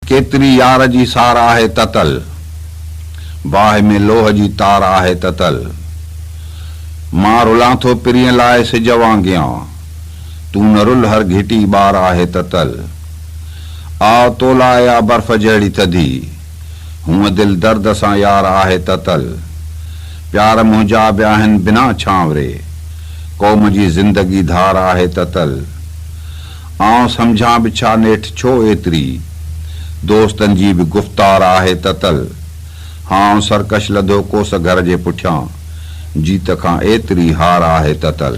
ڪيتري يار جي سار آهي تتل. باهه ۾ لوهه جي تار آهي تتل. مان رلان ٿو پرينء لاء سج وانگيان. تون نه رل هر گهٽي ٻار آهي تتل. آء تو لاء آ برف جهڙي ٿڌي. هونء دل درد سان يار آهي تتل. پيار منهنجا به آهن بنا ڇانوري. قوم جي زندگي ڌار آهي تتل. آئون سمجهان به ڇا نيٺ ڇو ايتري. دوستن جي به گفتار آهي تتل. هانء سرڪش لڌو ڪوس گهر جي پٺيان. جيت کان ايتري هار آهي تتل.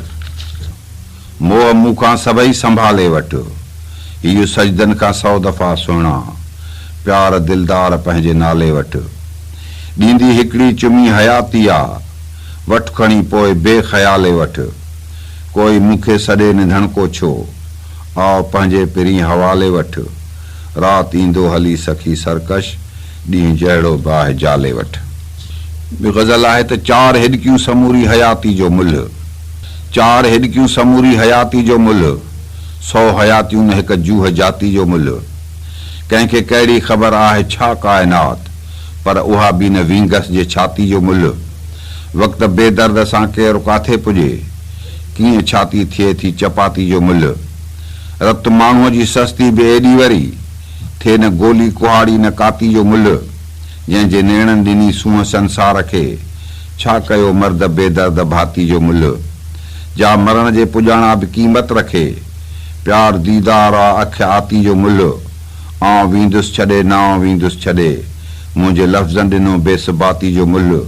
موهه مون کان سڀئي سنڀالي وٺ. هيء سجدن کان سئو دفعا سهڻا. پيار دلدار پنهنجي نالي وٺ. ڏيندي هڪڙي چمي حياتي آ. وٺ کڻي پوء بي خيالي وٺ. ڪوئي مون کي سڏي نڌڻڪو ڇو؟ آء پنهنجي پرين حوالي وٺ. رات ايندو هلي سخي سرڪش، ڏينهن جهڙو به آهه جالي وٺ. ٻيو غزل آهي ته چار هڏڪيون سموري حياتي جو ملهه. چار هڏڪيون سموري حياتي جو ملهه. سئو حياتيون نه هڪ جوهه جاتي جو ملهه. ڪنهن کي ڪهڙي خبر آهه ڇا ڪائنات، پر اها به نه وينگس جي ڇاتي جو ملهه. وقت بي درد سان ڪير ڪاٿي پڄي، ڪيئن ڇاتي ٿئي ٿي چپاتي جو ملهه. رت ماڻهوء جي سستي به ايڏي وري، ٿئي نه گولي ڪهاڙي نه ڪاتي جو ملهه. جنهن جي نيڻن ڏني سونهن سنسار کي، ڇا ڪيو مرد بي درد ڀاتي جو ملهه. جا مرڻ جي پڄاڻا به قيمت رکي، پيار ديدار آ اک آتي جو ملهه. آئون ويندس ڇڏي نانء ويندس ڇڏي، منهنجي لفظن ڏنو بي ثباتي جو ملهه.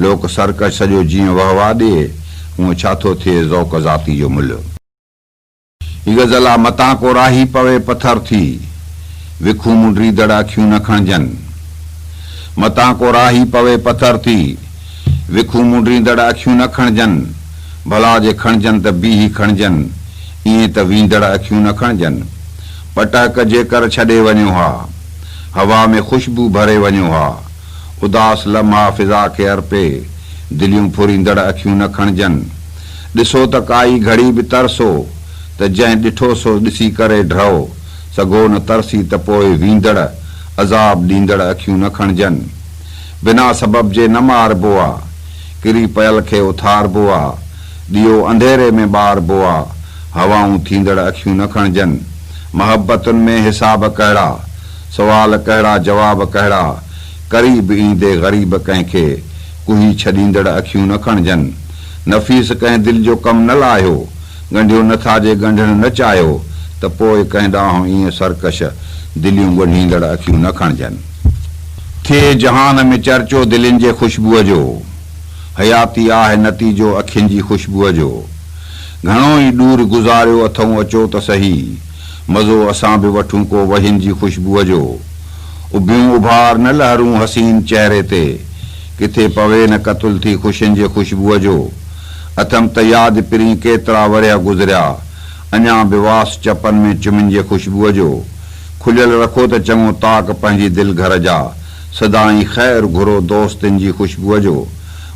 لوڪ سرڪش سڄو جيئن وهه واه ڏئي، هونء ڇا ٿو ٿئي ذوق ذاتي جو ملهه. هي غزل آ متان ڪو راهي پوي پٿر ٿي، وکون منڊريندڙ اکيون نه کڻجن. متان ڪو راهي پوي پٿر ٿي، وکون منڊريندڙ اکيون نه کڻجن. ڀلا جي کڻجن ته بيهي کڻجن، ائين ته ويندڙ اکيون نه کڻجن. پٽهڪ جيڪر ڇڏي وڃو ها. هوا ۾ خوشبو ڀري وڃو ها. اداس لمحا فضا کي ارپي، دليون ڦريندڙ اکيون نه کڻجن. ڏسو ته ڪائي گهڙي به ترسو، ته جنهن ڏٺو سو ڏسي ڪري ڍؤ. سگهو نه ترسي ته پوء ويندڙ، عذاب ڏيندڙ اکيون نه کڻجن. بنا سبب جي نه ماربو آ. ڪري پيل کي اٿاربو آ. ڏيئو انڌيري ۾ ٻاربو آ. هوائون ٿيندڙ اکيون نه کڻجن. محبتن ۾ حساب ڪهڙا. سوال ڪهڙا جواب ڪهڙا. قريب ايندي غريب ڪنهن کي. ڪهي ڇڏيندڙ اکيون نه کڻجن. نفيس ڪنهن دل جو ڪم نه لاهيو. ڳنڍيو نه ٿا جي ڳنڍڻ نه چاهيو ته پوء ڪنهن ڏانهن ائين سرڪش دليون ڳنڍيندڙ اکيون نه کڻجن. ٿئي جهان ۾ چرچو دلين جي خوشبوء جو، حياتي آهه نتيجو اکين جي خوشبوء جو. گهڻو ئي ڏور گذاريو اٿئون اچو ته سهي، مزو اسان به وٺون ڪو وهين جي خوشبوء جو. اڀيون اڀار نه لهرون حسين چهري تي، ڪٿي پوي نه قتل ٿي خوشين جي خوشبوء جو. اٿم ته ياد پرين ڪيترا ورهيه گذريا، اڃا به واس چپن ۾ چمين جي خوشبوء جو. کليل رکو ته چڱو طاق پنهنجي دل گهر جا، سدائين خير گهرو دوستين جي خوشبوء جو.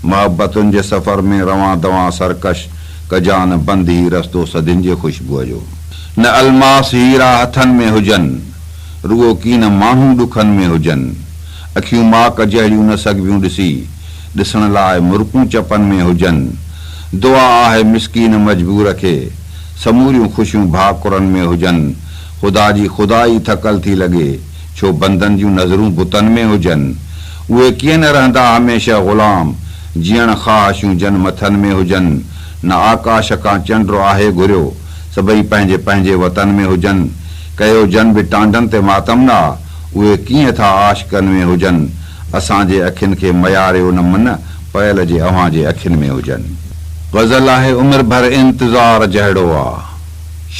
محبتن جي سفر ۾ روان دوان سرڪش، ڪجان بند هي رستو صدين جي خوشبوء جو. نه الماس هيرا هٿن ۾ هجن، رڳو ڪي نه ماڻهو ڏکن ۾ هجن. اکيون ماڪ جهڙيون نه سگهبيون ڏسي، ڏسڻ لاء مرڪون چپن ۾ هجن. دعا آهي مسڪين مجبور کي، سموريون خوشيون ڀاڪرن ۾ هجن. خدا جي خدائي ٿڪل ٿي لڳي، ڇو بندن جون نظرون بتن ۾ هجن. اهي ڪيئن نه رهندا هميشه غلام، جيئڻ خواهشون جن مٿن ۾ هجن. نه آڪاش کان چنڊ آهي گهريو، سڀئي پنهنجي پنهنجي وطن ۾ هجن. ڪيو جن به ٽانڊن تي ماتم نه آ، اهي ڪيئن ٿا عاشقن ۾ هجن. اسان جي اکين کي مياريو نه من، پيل جي اوهان جي اکين ۾ هجن. غزل آهي عمر ڀر انتظار جهڙو آ.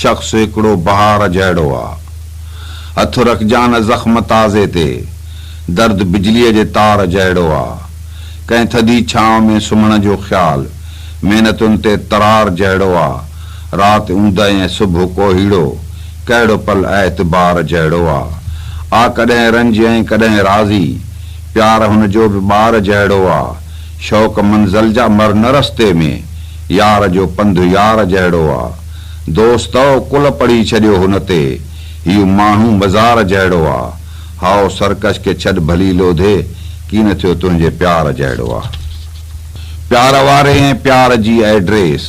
شخص هڪڙو بهار جهڙو آ. هٿ رکجان نه زخم تازي تي، درد بجليء جي تار جهڙو آ. ڪنهن ٿڌي ڇانو ۾ سمهڻ جو خيال، محنتن تي ترار جهڙو آ. رات اوندهه ۽ صبح ڪوهيڙو، ڪهڙو پل اعتبار جهڙو آ. آ ڪڏهن رنج ۽ ڪڏهن راضي، پيار هن جو به ٻار جهڙو آ. شوق منزل جا مر نه رستي ۾، يار جو پنڌ يار جهڙو آ. دوستؤ قل پڙهي ڇڏيو هن تي، هيء ماڻهو مزار جهڙو آ. هائو سرڪش کي ڇڏ ڀلي لوڌي، ڪين ٿيو تنهنجي پيار جهڙو آ. پيار واري ۽ پيار جي ائڊريس،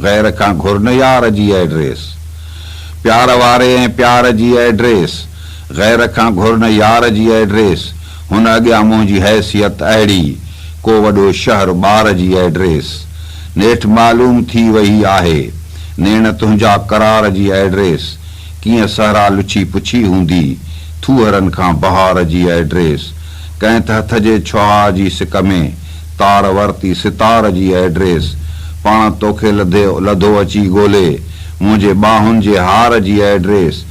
غير کان گهر نه يار جي ائڊريس. پيار واري ۽ پيار جي ائڊريس، غير کان گهر نه يار جي ائڊريس. هن اڳيان منهنجي حيثيت اهڙي، ڪو وڏو شهر ٻار جي ائڊريس. نيٺ معلوم ٿي ويئي آهي، نيڻ تنهنجا قرار جي ائڊريس. ڪيئن صحرا لڇي پڇي هوندي، ٿوهرن کان بهار جي ائڊريس. ڪنهن ته هٿ جي ڇهاء جي سڪ ۾، تار ورتي ستار جي ائڊريس. پاڻ توکي لڌو اچي ڳولي، منهنجي ٻانهن جي هار جي ائڊريس.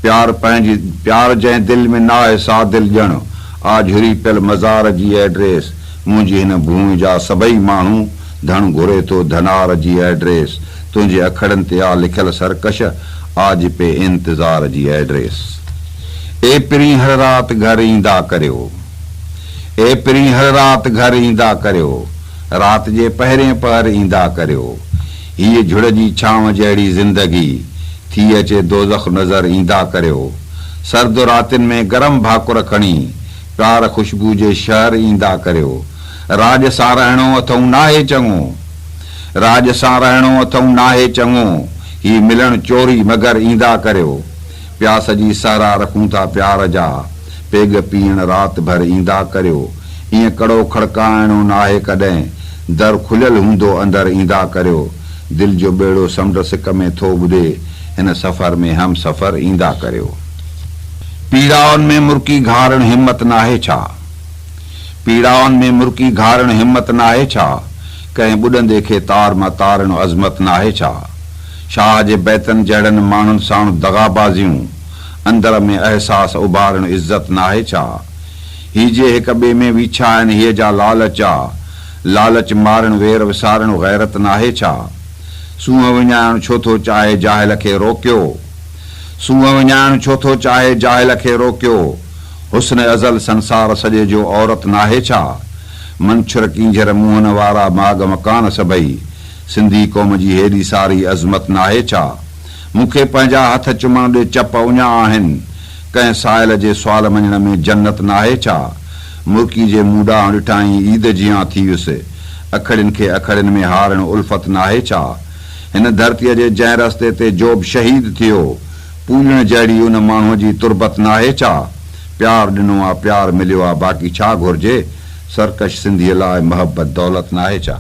پيار پنهنجي پيار جنهن دل ۾ ناهي سا دل ڄڻ آ جهري پيل مزار جي ائڊريس. منهنجي هن ڀونء جا سڀئي ماڻهو ڌڻ گهري ٿو ڌنار جي ائڊريس. تنهنجي اکڙن تي آ لکيل سرڪش آج پي انتظار جي ائڊريس. اي پرين هر رات گهر ايندا ڪريو. اي پرين هر رات گهر ايندا ڪريو. رات جي پهرين پهر ايندا ڪريو. هيء جهڙ جي ڇانو جهڙي زندگي، ٿي اچي دوزخ نظر ايندا ڪريو. سرد راتين ۾ گرم ڀاڪر کڻي، پيار خوشبو جي شهر ايندا ڪريو. راڄ سان رهڻو اٿئون ناهي چڱو. راڄ سان رهڻو اٿئون ناهي چڱو. هي ملڻ چوري مگر ايندا ڪريو. پياس جي سهرا رکون ٿا پيار جا. پيڳ پيئڻ رات ڀر ايندا ڪريو. ائين ڪڙو کڙڪائڻو ناهي ڪڏهن. در کليل هوندو اندر ايندا ڪريو. دل جو ٻيڙو سمنڊ سڪ ۾ ٿو ٻڏي. هن سفر ۾ هم سفر ايندا ڪريو. پيڙائن ۾ مرڪي گهارڻ همت ناهي ڇا؟ پيڙائن ۾ مرڪي گهارڻ همت ناهي ڇا؟ ڪنهن ٻڏندي کي تار مان تارڻ عظمت ناهي ڇا؟ شاهه جي بيتن جهڙن ماڻهن ساڻ دغابازيون، اندر ۾ احساس اڀارڻ عزت ناهي ڇا؟ هي جي هڪ ٻئي ۾ ويڇا آهن هيء جا لالچ آ، لالچ مارڻ وير وسارڻ غيرت ناهي ڇا؟ سونهن وڃائڻ ڇو ٿو چاهي جاهل کي روڪيو؟ سونهن وڃائڻ ڇو ٿو چاهي جاهل کي روڪيو؟ حسن ازل سنسار سڄي جو عورت ناهي ڇا؟ منڇر ڪينجهر منهن وارا ماڳ مڪان سڀئي سنڌي قوم جي هيڏي ساري عظمت ناهي ڇا؟ مون کي پنهنجا هٿ چمڻ ڏي چپ اڃا آهن، ڪنهن سائل جي سوال مڃڻ ۾ جنت ناهي ڇا؟ مرڪي جي مون ڏانهن ڏٺائين عيد جيان ٿي ويس، اکڙين کي اکڙين ۾ هارڻ الفت ناهي ڇا؟ هن ڌرتيء جي جنهن رستي تي جوب شهيد ٿيو، پوڄڻ جهڙي ان ماڻهوء جي تربت ناهي ڇا؟ پيار ڏنو آ، پيار مليو آ، باقي ڇا گهرجي؟ سرڪش سنڌيء لاء محبت دولت ناهي ڇا؟